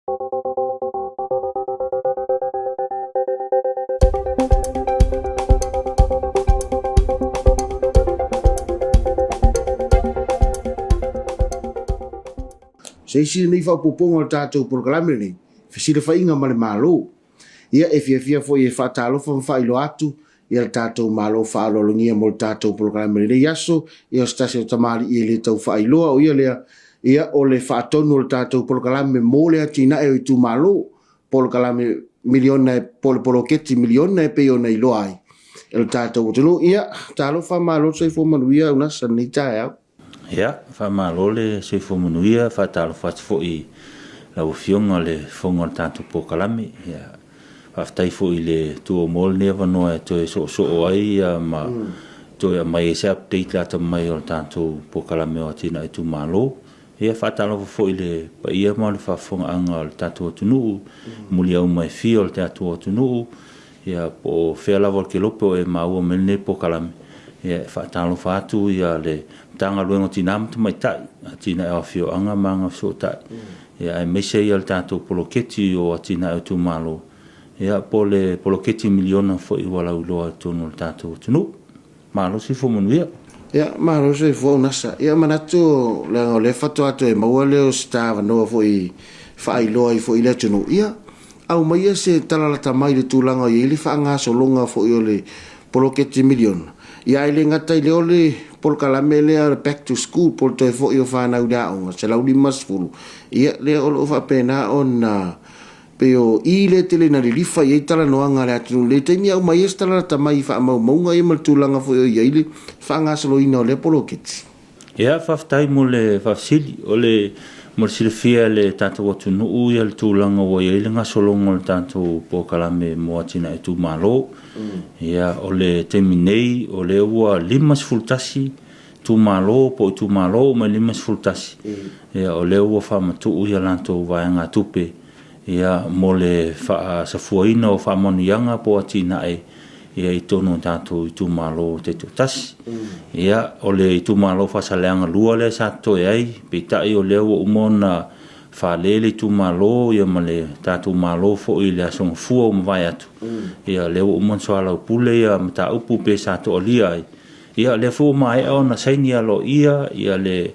Se isi lenei faaopoopoga o le tatou polokalame lenei, Fesilafaiga ma le Malo. Ia, e fiafia foi e faatalofa ma faailoa atu ia le tatou Malo faaaloalogia mo le tatou polokalame i lenei aso. Ia, o se tasi o tamalii e le tau faailoa, o ia lea, ia, o le faatonu o le tatou polokalame mo le atinae o itumalo, polokalame miliona po o le poloketi miliona e pei ona iloa ai e le tatou atunuu. Ia, talofa, malo le soifua manuia Unasa i lenei taeao. Ia, faamalo le soifua manuia. E faatalofa atu foi i lau Afioga i le Fofoga o le tatou polokalame. Ia, faafetai foi i le tuua mo lenei avanoa e toe soosoo ai ma toe aumai ai se update lata mai o le tatou polokalame o Atinae Itumalo. Ia, faatalofa foi i le paia ma le faafofogaaga o le tatou atunuu, muliauma e fia o le tatou atunuu, Ia, po o fea lava o le kelope o e maua mai lenei polokalame, ia e faatalofa atu ia le Matagaluega o Tina ma Tamaitai, Atinae o Afioaga ma Agafesootai, ia aemaise ia le tatou poloketi o Atinae o Itumalo, ia po o le poloketi miliona foi ua lauiloa i totonu o le tatou atunuu. Malo soifua manuia. Ia, malo soifua Unasa. Ia, manatu leaga o lea faatoa toe maua lea o se ta avanoa foi e faailoa ai foi i le atunuu. Ia, aumaia se tala lata mai i le tulaga o i ai le faagasologa foi o le poloketi miliona. Ia, ae le gata i lea o le polokalame lea o le Back to School po o le toe foi o fanau i le aoga, 150. Ia, lea o lo o faapena ona Pei o i lea tele ina lilifa i ai talanoaga a le atunuu i lenei taimi, a uma ai se tala lata mai i faamaumauga ia ma le tulaga foi o i ai le faagasoloina o lea poloketi. Ia, faafetai mo le faafesili. O le mo le silafia e le tatou atunuu ia le tulaga ua i ai le gasologa o le tatou polokalame mo atinae itumalo. Ia, o le taimi nei, o lea ua 51 itumalo po o itumalo uma e 51, ia, o lea ua faamatuu ia latou vaegatupe ia, mo le faasafuaina o faamanuiaga po o atinae ia, i totonu o tatou itumalo taitoatasi. Ia, o le itumalo o Faasaleleaga 2 lea sa totoe ai, peitai o lea ua uma ona fale le itumalo ia, ma le tatou Malo foi i le Aso Gafua ua mavae atu. Ia, lea ua uma ona soalaupule ia mataupu pe sa toalia ai. Ia, o lea foi ua maea ona saini aloaia ia le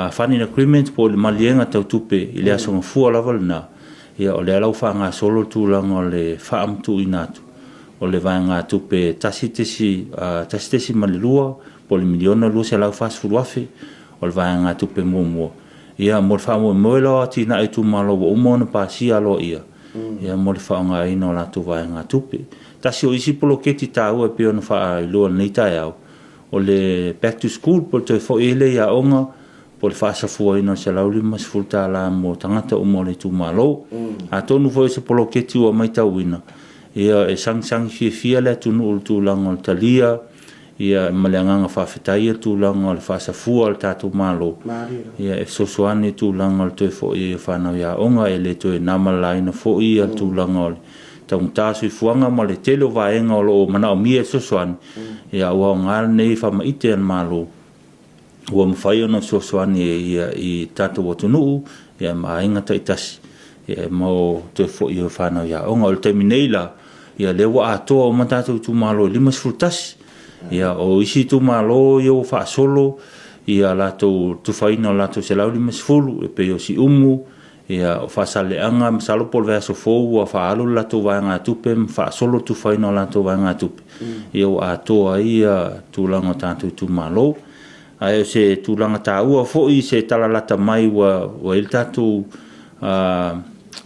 funding agreement po o le maliega tau tupe i le Aso Gafua lava lena. Ia, o lea la ua faagasolo le tulaga o le faamatuuina atu o le vaegatupe 1.2 po o le $1,240,000 o le vaegatupe muamua. Ia, mo le faamoemoe la o atinae itumalo ua uma ona pasia aloaia, ia, mo le faaaogaina o latou vaegatupe. Tasi o isi poloketi taua e pei ona faailoa i lenei taeao, o le Back to School po o le toe foi ai lea i aoga, po o le faasafuaina o le $150 mo tagata uma o le itumalo. Atonu foi o se poloketi ua matauina, ia, e sagisagi fiafia le atunuu i le tulaga o le talia, ia, ma le agaga faafetai le tulaga o le faasafua a le tatou Malo, ia, e fesoasoani i le tulaga o le toe foi ai o fanau i aoga, e le toe na ma le laina foi le tulaga o le taugata soifuaga ma le tele o vaega o lo o manaomia e fesoasoani. Ia, ua aoga lenei faamaite a le Malo ua mafai ona fesoasoani ia, i tatou atunuu ia, ma aiga taitasi ia, mo toe foi o fanau i aoga. O le taimi nei la, ia, lea ua atoa uma tatou itumalo e 51. Ia, o isi itumalo ia ua faasolo ia latou tufaina o latou 150 e pei o Siumu, ia, o Faasaleleaga, masalo po o le vaiaso fou ua faaalu le latou vaegatupe ma faasolo le tufaina o latou vaegatupe, ia ua atoa ai ia tulaga o tatou itumalo. Ae o se tulaga taua foi se tala lata mai ua i ai le tatou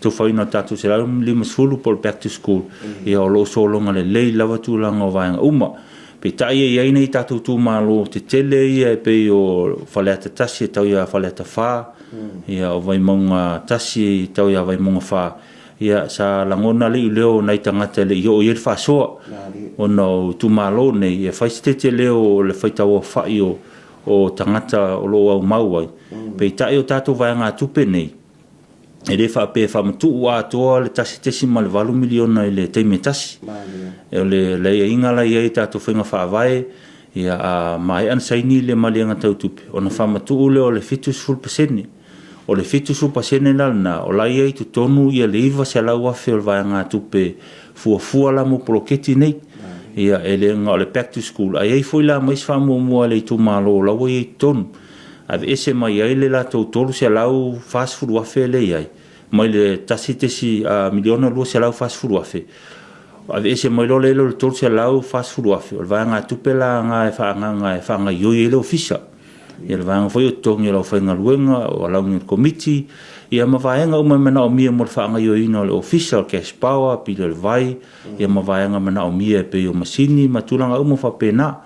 tufaina o le tatou 150 po o le Back to School, ia o lo o sologa lelei lava tulaga o vaega uma. Peitai e i ai nai tatou itumalo tetele ia e pei o Faleata 1 e tau ia Faleata 4, ia o Vaimauga 1 e tau ia Vaimauga 4, ia sa lagona le iuleo o nai tagata e le i oo i ai le faasoa, ona o itumalo nei e fai se tetele o le faitauaofai o tagata o lo o aumau ai. Peitai o tatou vaegatupe nei, e le faapea e faamatuu atoa le $1.8 miliona i le taimi e tasi. O le aiaiga la i ai i tatou faiga faavae, ia a maea ona saini le maliega tau tupe, ona faamatuu lea o le 70% O le 70% la lena, o la e i ai i totonu le $900,000 o le vaegatupe fuafua la mo poloketi nei. Ia, e le na o le back to school, ae i ai foi la ma isi faamuamua a le itumalo o la ua i ai i totonu. Aveese mai ai le latou $340,000 lea e i ai, mai le $1,240,000, aveese mai loa lea o le $340,000, o le vaegatupe la lena e faaagaaga e faagaoioi ai le ofisa. Ia le vaega foi o totogi o le aufaigaluega, o alauni o le komiti, ia ma vaega uma e manaomia mo le faagaoioiga o le ofisa, o le cash power, pili o le vai, ia ma vaega manaomia e pei o masini ma tulaga uma faapena.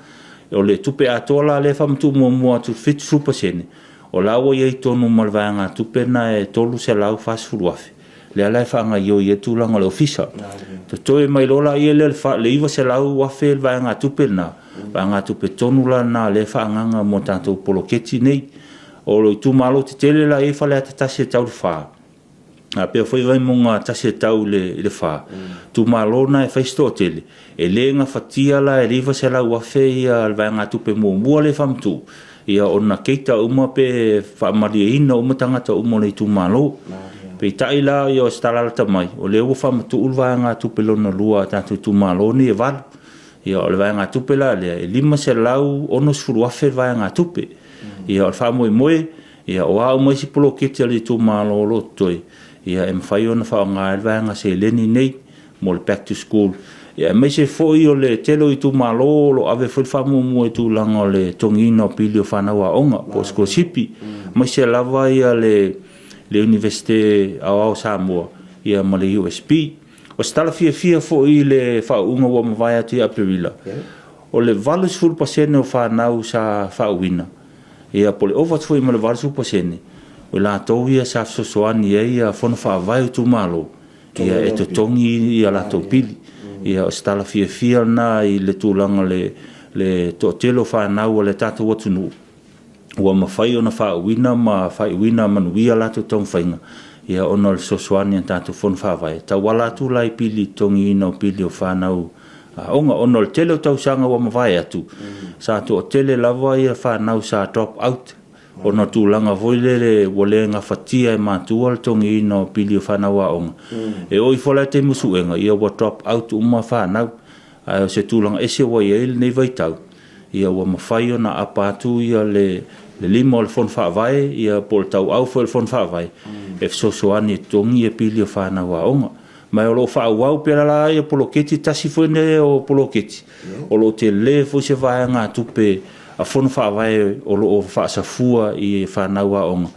O le tupe atoa la lea e faamatuu muamua atu i le 70%, o la ua i ai tonu ma le vaegatupe lena e $340,000, lea la e faagaoioi ai le tulaga o le ofisa. Totoe mai loa lea le $900,000 le vaegatupe lena, vaegatupe tonu la lena o lea e faaagaaga mo tatou poloketi nei. O itumalo tetele la e i ai Faleata 1 e tau i le 4, faapea foi Vaimauga 1 e tau i le 4, itumalo na e fai si toatele, e le gafatia la e le $900,000 le vaegatupe muamua lea e faamatuu, ia ona cater uma pe faamalieina uma tagata uma o le itumalo. Peitai la o se tala lata mai, o lea ua faamatuu le vaegatupe lona lua a tatou itumalo nei e 8. Ia o le vaegatupe la lea, e $560,000 le vaegatupe. Ia o le faamoemoe, ia o a uma isi poloketi a le itumalo o lo o totoe, ia e mafai ona faaaoga ai le vaega seleni nei mo le back to school, aemaise foi o le tele o itumalo o lo o ave foi le faamuamua i tulaga o le totogiina o pili o fanau aoga po o sikolasipi, aemaise lava le Iunivesite Aoao o Samoa ma le USP. O se tala fiafia foi i le faauuga ua mavae atu ia Aperila, o le 80% o fanau sa faauuina, ia po o le ova atu foi ma le 80%, o i latou ia sa fesoasoani i ai fono faavae o itumalo ia e totogi a latou pili. Ia o se tala fiafia lena i le tulaga o le toatele o fanau a le tatou atunuu ua mafai ona faauuina ma faaiuina manuia latou taumafaiga ia ona o le fesoasoani a tatou fono faavae e tauala atu la i pili totogiina o pili o fanau aoga. Ona o le tele o tausaga ua mavae atu, sa toatele lava ia fanau sa drop out ona o tulaga foi lele ua le gafatia e matua le totogiina o pili o fanau aoga. E oo ifo la i le taimi o suega, ia ua drop out uma fanau. Ae o se tulaga ese ua i ai lenei vaitau, ia ua mafai ona aapa atu ia le lima o le Fono Faavae ia po o le tauau foi o le Fono Faavae e fesoasoani e totogi ia pili o fanau aoga. Ma o lo o faaauau pea la ia poloketi, tasi foi lenei o poloketi o lo o tele foi se vaegatupe a Fono Faavae o lo o faasafua i fanau aoga.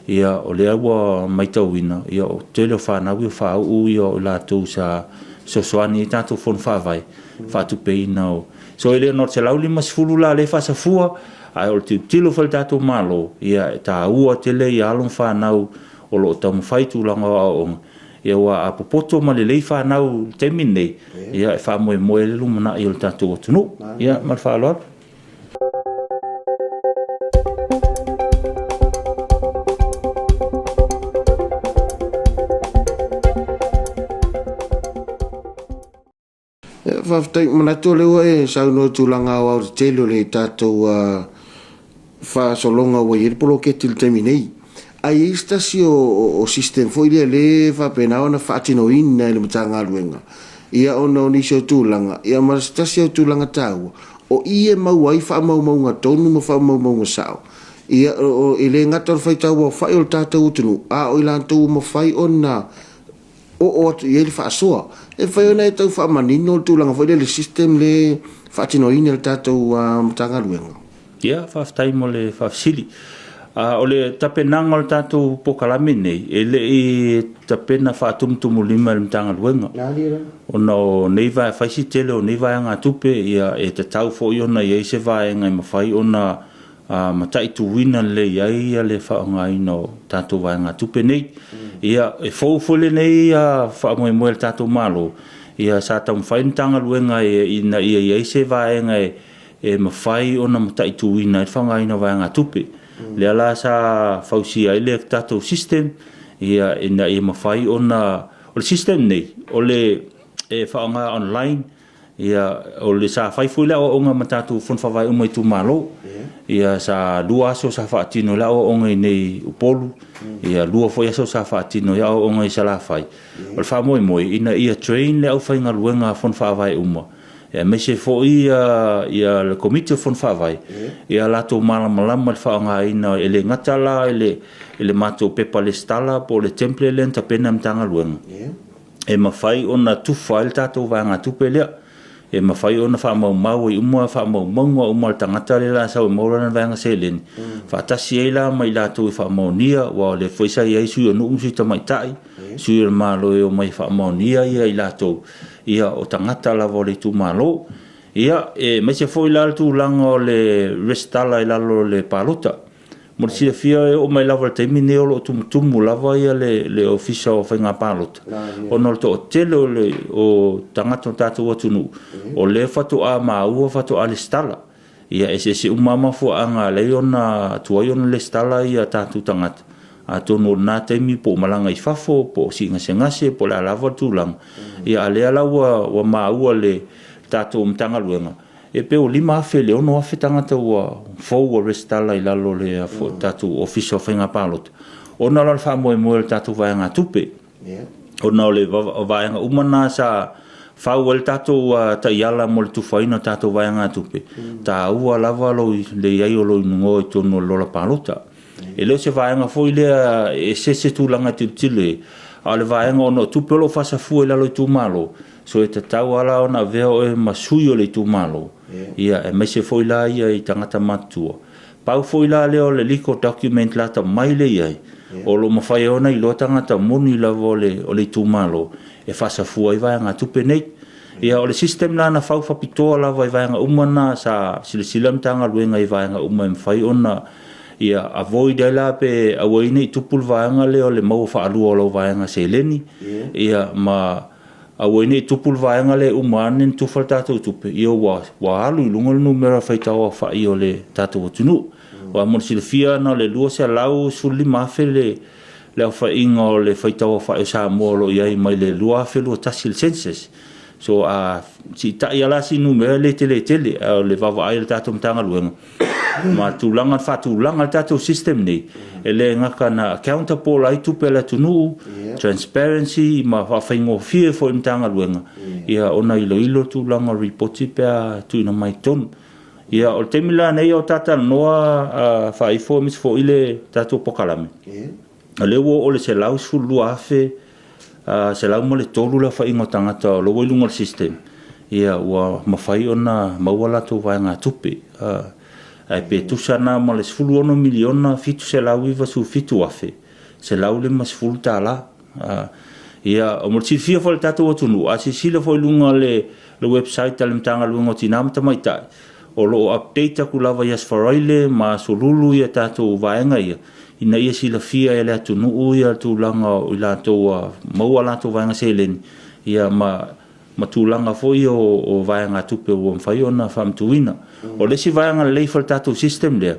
Ia o lea ua matauina ia o tele o fanau ia faauu ia o i latou sa fesoasoani ai tatou Fono Faavae faatupeina o. So e le na o le 150 la lea e faasafua, ae o le tilotilo foi a le tatou Malo, ia e taua tele ia alo ma fanau o lo o taumafai tulaga o aoaoga, ia aua a popoto ma lelei fanau i le taimi lenei, ia e faamoemoe ai le lumanai o le tatou atunuu. Ia ma le faaaloalo. Faafetai, manatu o lea ua e saunoa i tulaga aoaotetele o le tatou faasologa ua i ai le poloketi i le taimi nei. Ae i ai se tasi o system foi lea lea e faapena ona faatinoina e le Matagaluega, ia ona o nisi o tulaga, ia ma se tasi o tulaga taua, o i e maua ai faamaumauga tonu ma faamaumauga sao. Ia, e le gata o le faitau aofai o le tatou atunuu, a o i latou ua mafai ona oo atu i ai le faasoa. E mafai ona e tau faamanino le tulaga foi lea i le system lea e faatinoina e le tatou Matagaluega? Ia, faafetai mo le faafesili. O le tapenaga o le tatou polokalame lenei, e le i tapena faatumutumulima e le Matagaluega, ona o nei vaega, fai si tele o nei vaegatupe, ia e tatau foi ona i ai se vaega e mafai ona mataituina lelei ai le faaaogaina o tatou vaegatupe nei. Ia, e fou foi lenei faamoemoe a le tatou Malo, ia sa taumafai le Matagaluega ina ia i ai se vaega e mafai ona mataituina ai le faaaogaina o vaegatupe. Lea la sa fausia ai le tatou system, ia, ina ia mafai ona... O le system lenei, o le, e faaaoga online. Ia, o le sa fai foi le aoaoga ma tatou fono faavae uma i itumalo. Ia, sa 2 aso sa faatino ai le aoaoga i inei i Upolu, ia 2 foi aso sa faatino ai aoaoga i Salafai. O le faamoemoe ina ia train le aufaigaluega a fono faavae uma, aemaise foi ia le Komiti o Fono Faavae, ia latou malamalama i le faaaogaina, e le gata la i le matou pepa resitala po o le template lea na tapena e le Matagaluega, e mafai ona tufa ai le tatou vaegatupe lea, e mafai ona faamaumau ai uma faamaumauga uma a le tagata lea o le a sau e maua lana vaega seleni, faatasi ai la ma i latou e faamaonia, aua o lea foi sa i ai sui o nuu ma sui tamaitai, sui o le Malo e omai e faamaonia i latou, o tagata lava o le itumalo. Ia, aemaise foi la le tulaga o le resitala i lalo o le palota. Mo le silafia e oo mai lava i le taimi lenei o lo o tumutumu lava le Ofisa o Faiga Palota, ona o le toatele o tagata o le tatou atunuu o lea faatoa maua faatoa resitala. Ia e eseese uma lava mafuaaga e ala ai ona tuai ona resitala tatou tagata, atonu o lena taimi po o malaga i fafo po o sii gasegase po o le a lava le tulaga, a o lea la ua maua e le tatou Matagaluega, e pei ua 5,000 i le 6,000 tagata ua fou ua resitala i lalo o le tatou Ofisa o Faiga Palota, ona la o le faamoemoe o le tatou vaegatupe, ona o le vaega uma na sa fau ai le tatou taiala mo le tufaina o tatou vaegatupe, e taua lava le i ai o lou igoa i totonu o le lola palota. E le o se vaega foi lea e ese se tulaga e tilotilo i ai, a o le vaega ona o tupe o lo o faasafua i lalo o itumalo, so e tatau lava la ona avea oe ma sui o le itumalo, ia aemaise foi la ia i tagata matutua. Pau foi la lea o le legal document lata mai lea e i ai, o lo o mafai ai ona iloa tagata moni lava o le itumalo e faasafua ai vaegatupe nei. Ia o le system la na fau faapitoa lava i vaega uma na sa silasila le Matagaluega i vaega uma e mafai ona ia avoid ai la pe aua ai ne i tupu le vaega lea o le maua faalua o lau vaega seleni, ia ma aua ai ne i tupu le vaega lea e uma ane ona tufa le tatou tupe, ia ua alu i luga le numera faitauaofai o le tatou atunuu. Aua mo le silafia na o le 215,000 le aofaiga o le faitauaofai o Samoa o lo o i ai mai le 2021 i le census. So a siitai lava la si numera e le tele tele, a o le vaavaai a le tatou Matagaluega ma le tulaga na faatulaga ai le tatou system nei, e le gata na accountable ai tupe a le atunuu, transparency ma faafaigofie foi i le Matagaluega ona iloilo le tulaga o lipoti pe a tuuina mai i totonu. Ia, o le taimi la nei o talatalanoa faaifo aemaise foi le tatou polokalame, o lea ua oo i le 112,103 le aofaiga o tagata o la ua i luga o le system, ia ua mafai ona maua latou vaegatupe. Ae pe tusa lena ma le $16,797,150. Ia, mo le silafia foi e le tatou atunuu, a silasila foi i luga o le website a le Matagaluega o Tina ma Tamaitai, o lo o update atu lava i Aso Faraile ma Aso Lulu ia tatou vaega ia, ina ia silafia e le atunuu le tulaga o i latou ua maua a latou vaega seleni, ia ma tulaga foi ia o vaegatupe ua mafai ona faamatuuina. O le isi vaega lelei foi o le tatou system lea,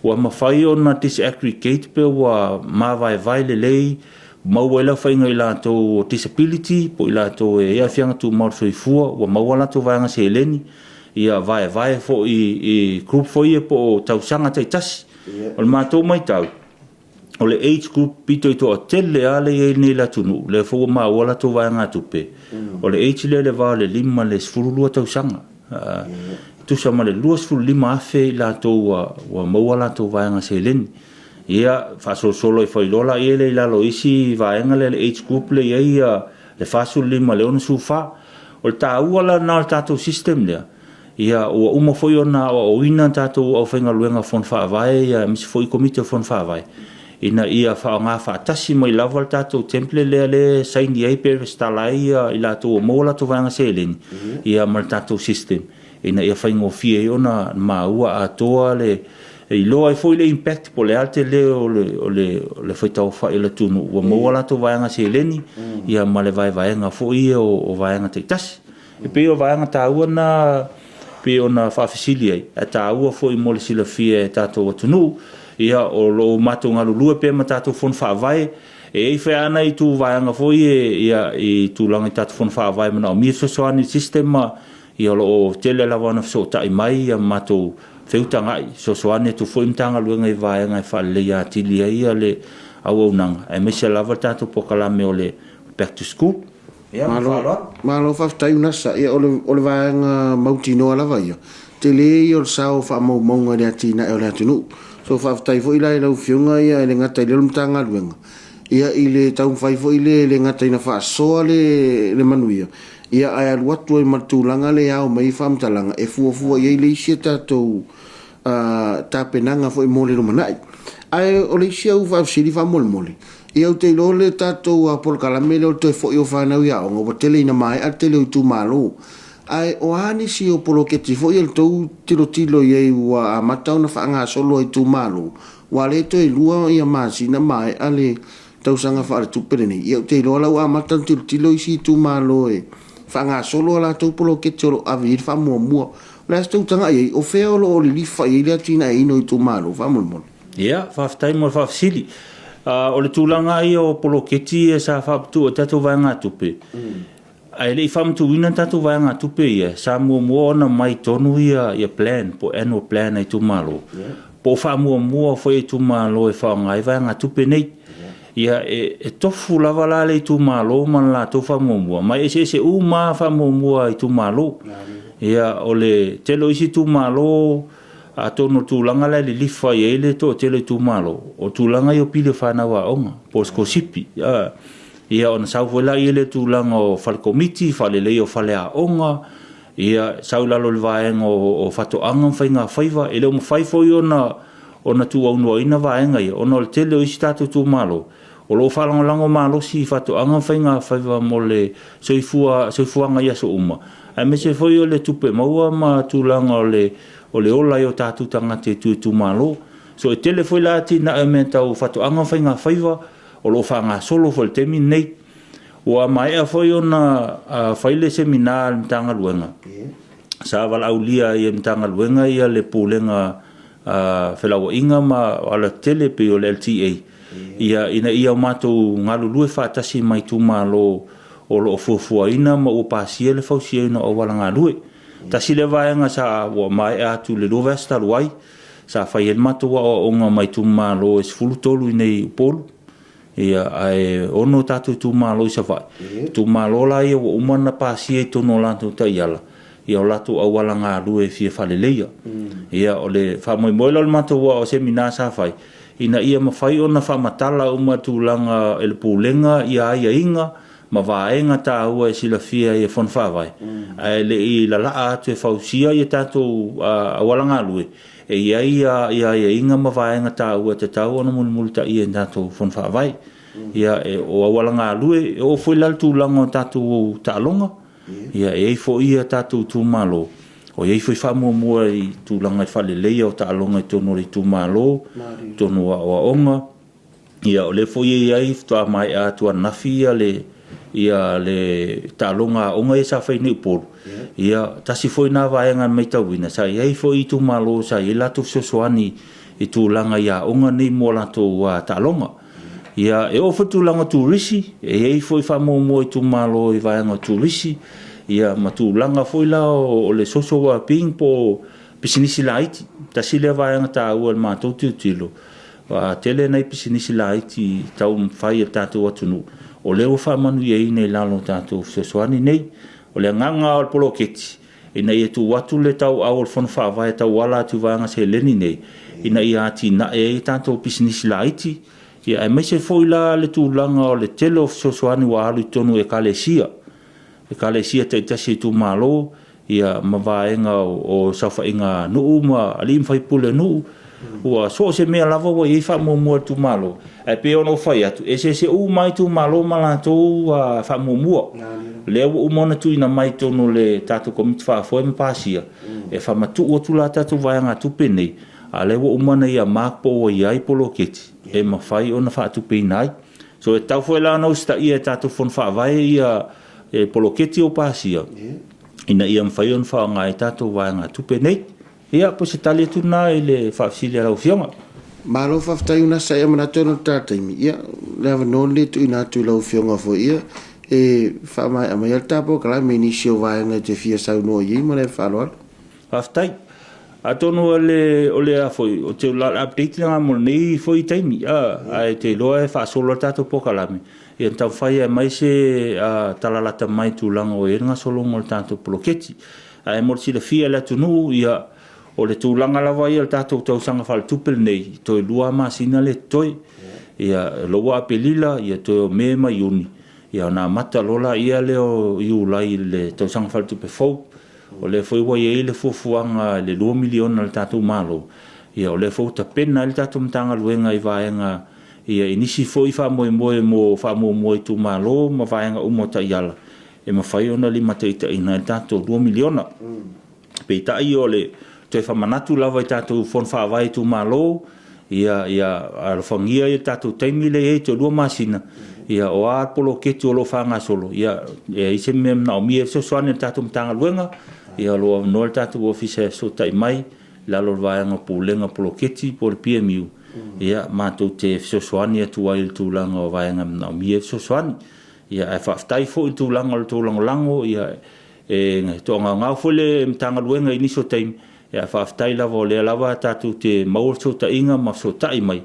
ua mafai ona disaggregate pe ua mavaevae lelei, maua ai le aofaiga o i latou o disability po o i latou e i ai aafiaga tumau o le soifua, ua maua a latou vaega seleni, ia vaevae foi i group foi ia po o tausaga taitasi. O le matou matau, o le age group pito i toatele lava lea e i ai nei i le atunuu, lea foi ua maua a latou vaegatupe, o le age lea i le va o le 5 i le 12 tausaga. E tusa ma le 25,000 i latou ua maua a latou vaega seleni. Ia, faasolosolo ai foi loa lea i lalo o isi vaega lea le age group lea e i ai le 45 i le 64. O le taua la lena o le tatou system lea, ia ua uma foi ona aoaoina tatou aufaigaluega fono faavae aemaise foi Komiti o Fono Faavae, ina ia faaaoga faatasi mai lava le tatou template lea e saini ai pe resitala ai i latou ua maua latou vaega seleni, ia ma le tatou system, ina ia faigofie ai ona maua atoa le iloa ai foi le impact po o le a le tele o le faitauaofai o le atunuu ua maua latou vaega seleni, ia ma le vaevaega foi ia o vaega taitasi. E pei o vaega taua na pei ona faafesili ai, ae taua foi mo le silafia e tatou atunuu. Ia, o lo o matou galulue pea ma tatou fono faavae. E i ai foi lava nai itu vaega foi ia i tulaga i tatou fono faavae e manaomia fesoasoani i le system ma Ia, o lo o tele lava ona fesootai mai ia matou feutagai, fesoasoani atu foi Matagaluega i vaega e faaleleia atili ai le auaunaga, aemaise lava le tatou polokalame o le Back to School. Ia, ma le faaaloalo. Malo faafetai Unasa. Ia, o le vaega mautinoa lava ia, tele ia o le sao o faamaumauga i le atinae o le atunuu. So faafetai foi la i lau Afioga ia, e le gata i lea o le Matagaluega, ia i le taumafai foi lea e le gata ina faasoa le manuia, ia ae alu atu ai ma le tulaga lea e ao mai ai faamatalaga e fuafua i ai le isi a tatou tapenaga foi mo le lumanai. Ae o le isi au faafesili faamolemole, ia ou te iloa le tatou polokalame lea o le toe foi o fanau i aoga, ua tele ina maea le tele o itumalo. Ae o a nisi o poloketi foi a le tou tilotilo i ai ua amata ona faagasolo a itumalo, aua o lea toe 2 masina maea le tausaga faaletupe lenei, ia ou te iloa la ua amata ona tilotilo isi itumalo e faagasolo a latou poloketi o lo o ave i ai le faamuamua. O le a se tou taga i ai? O fea o lo o lilifa i ai le atinaeina o itumalo faamolemole? Ia, faafetai mo le faafesili. O le tulaga ia o poloketi ia sa faapitoa i tatou vaegatupe, Ae le i faamatuuina tatou vaegatupe ia, sa muamua ona mai tonu ia plan po o annual plan a itumalo, po o faamuamua foi e itumalo e faaaoga ai vaegatupe nei. Ia, e tofu lava la le itumalo ma le latou faamuamua, ma e eseese uma lava faamuamua a itumalo. Ia, o le tele o isi itumalo, atonu o le tulaga la e lilifa i ai le toatele o itumalo, o tulaga ia o pili o fanau aoga, po o sikolasipi. Ia ona sau foi lea i le tulaga o fale komiti, faaleleia o faleaoga, ia sau i lalo o le vaega o faatoaga ma faigafaiva. E le o mafai foi ona tuuaunoaina vaega ia, ona o le tele o isi tatou itumalo o lo o faalagolago malosi i faatoaga ma faigafaiva mo le soifuaga i aso uma, aemaise foi o le tupe maua ma tulaga o le ola ai o tatou tagata i tua i itumalo. So e tele foi la atinae o mea tau faatoaga ma faigafaiva o lo o faagasolo foi i le taimi lenei. Ua maea foi ona fai le semina a le Matagaluega, sa valaaulia ai e le Matagaluega ia le Pulega Felauaiga ma Aualatetele pei o le LTA, ia, ina ia o matou galulue faatasi ma itumalo o lo o fuafuaina ma ua pasia le fausiaina o auala galue. Tasi lea vaega sa ua maea atu i le 2 vaiaso talu ai, sa fai ai le matou aoaoga ma itumalo e 13 i inei i Upolu, ia, ae 6 tatou itumalo i Savaii. Itumalo la ia ua uma ona pasia i totonu o latou taiala ia o latou auala galue e fia faaleleia. Ia, o le faamoemoe la o le matou semina sa fai, ina ia mafai ona faamatala uma tulaga e le Pulega ia aiaiga ma vaega taua e silafia ai e Fono Faavae, ae le i lalaa atu e fausia ia tatou auala galue, e i ai ia aiaiga ma vaega taua e tatau ona mulimulitaia e tatou Fono Faavae. Ia, o auala galue, e oo foi la i le tulaga o tatou taaloga, ia, e i ai foi ia tatou itumalo, o i ai foi faamuamua i tulaga i faaleleia o taaloga i totonu o le itumalo, totonu o aoaoga. Ia, o lea foi e i ai, faatoa maea atu ananafi ia le ia le taaloga aoga ia sa fai nei i Upolu. Ia, tasi foi lena vaega na matauina, sa i ai foi itumalo sa i ai latou fesoasoani i tulaga i aoga nei mo latou taaloga. Ia, e oo foi i tulaga o turisi, e i ai foi faamuamua itumalo i vaega o turisi, ia ma tulaga foi la o le social well-being po o pisinisi laiti. Tasi lea vaega taua i le matou tilotilo, Ua tele nai pisinisi laiti taumafai e le tatou atunuu, o lea ua faamanuiaina i lalo o tatou fesoasoani nei. O le agaga o le poloketi, ina ia tuu atu le tauau o le Fono Faavae e tauala atu i vaega seleni nei, ina ia atinae ai tatou pisinisi laiti, ia aemaise foi la le tulaga o le tele o fesoasoani ua alu i totonu o Ekalesia, Ekalesia taitasi a itumalo, ia ma vaega o saofaiga nuu ma alii ma faipule o nuu, ua so o se mea lava ua i ai faamuamua a le itumalo. Ae pei ona ou fai atu, e eseese uma lava itumalo ma latou faamuamua. O lea ua uma ona tuuina mai i totonu o le tatou Komiti Faafoe ma pasia, e faamatuu atu la tatou vaegatupe nei, a o lea ua uma ona earmark po ua i ai poloketi e mafai ona faatupeina ai. So e tatau foi la ona usitaia e tatou Fono Faavae ia poloketi ua pasia, ina ia mafai ona faaaoga ai tatou vaegatupe nei. Ia, po o se tali atu lena i le faafesili a lau Afioga. Malo faafetai Unasa, ia manatu ona o le ta taimi, ia le avanoa lenei e tuuina atu i lau Afioga foi ia E faamaea mai le ta polokalame i nisi o vaega e te fia saunoa i ai ma le faaaloalo. Faafetai. Atonu o le o le a foi o te la update lena mo lenei foi taimi a ae te iloa e faasolo le tatou polokalame ia taumafai e aumai se tala lata mai i tulaga ua i ai le gasologa o le tatou poloketi. Ae mo le silafia e le atunuu, ia o le tulaga lava ia o le tatou tausaga faaletupe lenei, toe 2 masina lea e totoe. Ia o lea ua Aperila, ia toe o Me ma Iuni, ia ona amata loa lea o Iulai i le tausaga faaletupe fou. O lea foi ua i ai le fuafuaga i le $2 miliona a le tatou Malo, ia o lea foi ua tapena ai le tatou Matagaluega i vaega ia i nisi foi faamoemoe mo faamuamua itumalo ma vaega uma o taiala e mafai ona limataitaiina ai le tatou $2 miliona. Peitai o le toe faamanatu lava i tatou fono faavae itumalo, ia ia alofagia le tatou taimi lea e i ai toe 2 masina, ia o a poloketi o lo o faagasolo, ia e i ai se mea e manaomia e fesoasoani a le tatou Matagaluega, ia o lo o avanoa le tatou ofisa e fesootai mai i lalo o le vaega o Pulega o Poloketi po o le PMU, ia matou te fesoasoani atu ai i le tulaga o vaega e manaomia le fesoasoani. Ia ae faafetai foi i le tulaga o le tou lagolago, ia e toagaogao foi le Matagaluega i nisi o taimi, ae faafetai lava o lea lava tatou te maua fesootaiga ma fesootai mai,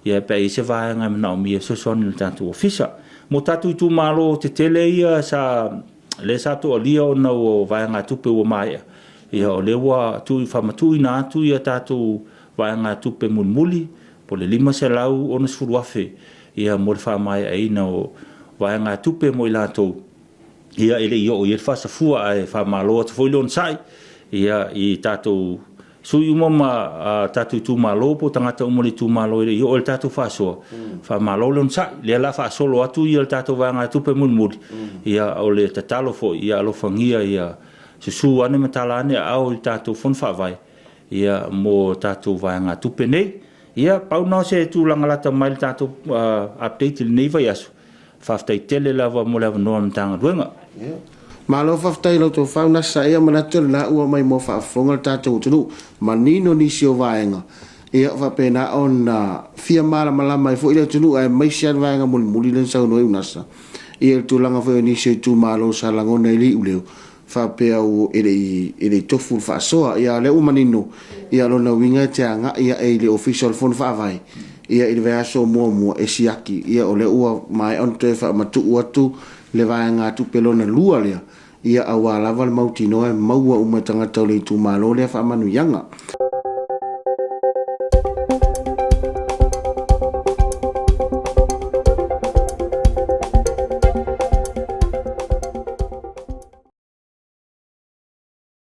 ia pe a i ai se vaega e manaomia e fesoasoani i le tatou ofisa. Mo tatou itumalo tetele ia sa lea sa toalia ona o vaegatupe ua maea, ia o lea ua faamatuuina atu ia tatou vaegatupe mulimuli po o le $560,000 ia mo le faamaeaina o vaegatupe mo i latou ia e le i oo i ai le faasafua, ae faamalo atu foi le onosai ia i tatou sui uma ma tatou itumalo po o tagata uma o le itumalo e le i oo i le tatou faasoa, faamalo le onosai. O lea o le a faasolo atu le tatou vaegatupe mulimuli, ia o le tatalo foi, ia alofagia ia susu ane ma tala ane aao i le tatou Fono Faavae ia mo tatou vaegatupe nei. Ia, pau lena o se tulaga lata mai i le tatou update i lenei vaiaso. Faafetai tele lava mo le avanoa o le Matagaluega. Malo faafetai i lau tofa Unasa, ia manatu o lena ua maimoa faafofoga le tatou atunuu, manino nisi o vaega, ia faapena ona fia malamalama ai foi le atunuu aemaise lava le vaega mulimuli lea na saunoa ai Unasa, ia i le tulaga foi o nisi o itumalo sa lagona ai le iuleo faapea e le i tofu le faasoa. Ia a o lea ua manino, ia o lona uiga e te agai ae i le Ofisa o le Fono Faavae ia i le vaiaso muamua e siaki, ia o lea ua maea ona toe faamatuu atu le vaegatupe lona lua lea, ia aua lava le mautinoa e maua uma e tagata o le itumalo lea faamanuiaga.